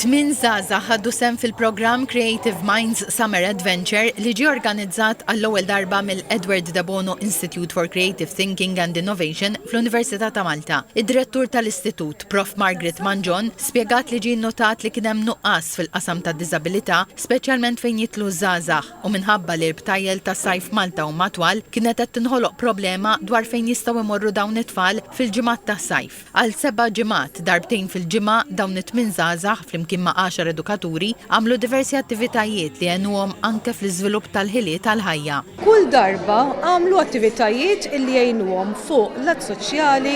Tmin żgħażagħ ħadu sehem fil-programm Creative Minds Summer Adventure li ġie organizzat għall-ewwel darba mill-Edward de Bono Institute for Creative Thinking and Innovation fl-Università ta' Malta. Id-Direttur tal-Istitut, Prof. Margaret Mangion, spjegat li ġie nnotat li kien hemm nuqqas fil-qasam tad-diżabilità, speċjalment fejn jidħlu ż-żgħażagħ, u minħabba li l-btajjel tas-sajf f'Malta huma twal, kienet qed tinħoloq problema dwar fejn jistgħu jmorru dawn it-tfal fil-ġimgħat tas-sajf. Għal seba' ġimgħat, darbtejn fil-ġimgħa, dawn it-tmien żgħażagħ, flimkien ma' għaxar edukaturi, għamlu diversi attivitajiet li għenuhom anke fl-iżvilupp tal-ħiliet għall-ħajja. Kull darba għamlu attivitajiet illi jgħinuhom fuq lat soċjali,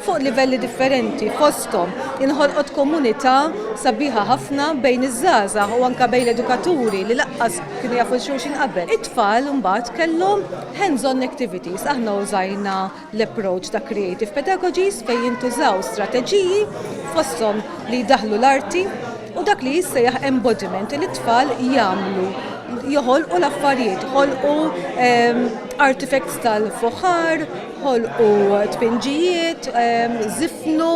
fuq livelli differenti, fosthom inħolqot komunità sabiħa ħafna bejn iż-żgħażagħ u anke bejn l-edukaturi li lanqas kienu jafu 'l xulxin qabel. It-tfal imbagħad kellhom hands-on activities, aħna użajna l-approach ta' Creative Pedagogies fejn jintużaw strateġiji fosthom li jdaħħlu l-arti u dak li jissejjaħ embodiment li t-tfal jagħmlu joħolqu l-affarijiet, ħolqu ehm, artifacts tal-fuħar, ħolqu tpinġijiet, ehm, zifnu,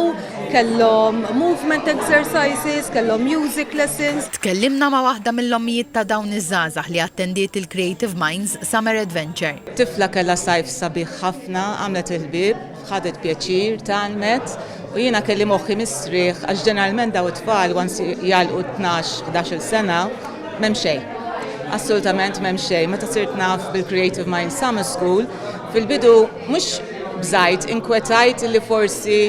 kellhom movement exercises, kellhom music lessons. Tkellimna ma' waħda mill-ommijiet ta' dawn iż-żgħażagħ li attendiet il-Creative Minds Summer Adventure. Tifla kellha sajf sabiħ ħafna, għamlet il-ħbieb, ħadet pjaċir, tgħallmet u jiena kelli moħħi mistrieħ għax ġeneralment daw it-tfal once jagħlqu 12, 11-il sena m'hemm xejn. Assolutament m'hemm xejn. Meta sirt naf bil-Creative Minds Summer School, fil-bidu mhux bżajt, inkwetajt li forsi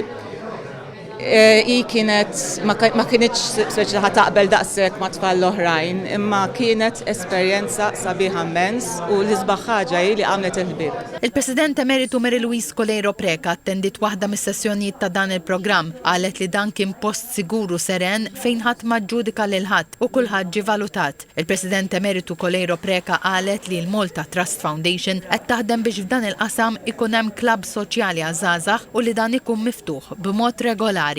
Hi kienet ma kinitx speċi ħa taqbel daqshekk ma' tfal l-oħrajn, imma kienet esperjenza sabiħa mmens u l-isbaħ ħaġa hi li għamlet il-ħbieb. Il-President Emeritu Mary Louise Coleiro Preca attendiet waħda mis-sessjonijiet ta' dan il-programm. Qalet li dan kien post sigur u seren fejn ħadd ma ġġudika lil ħadd u kulħadd ġie valutat. Il-President Emeritu Coleiro Preca qalet li l-Malta Trust Foundation qed taħdem biex f'dan il-qasam ikun hemm klabb soċjali għaż-żgħażagħ u li dan ikun miftuħ b'mod regolari.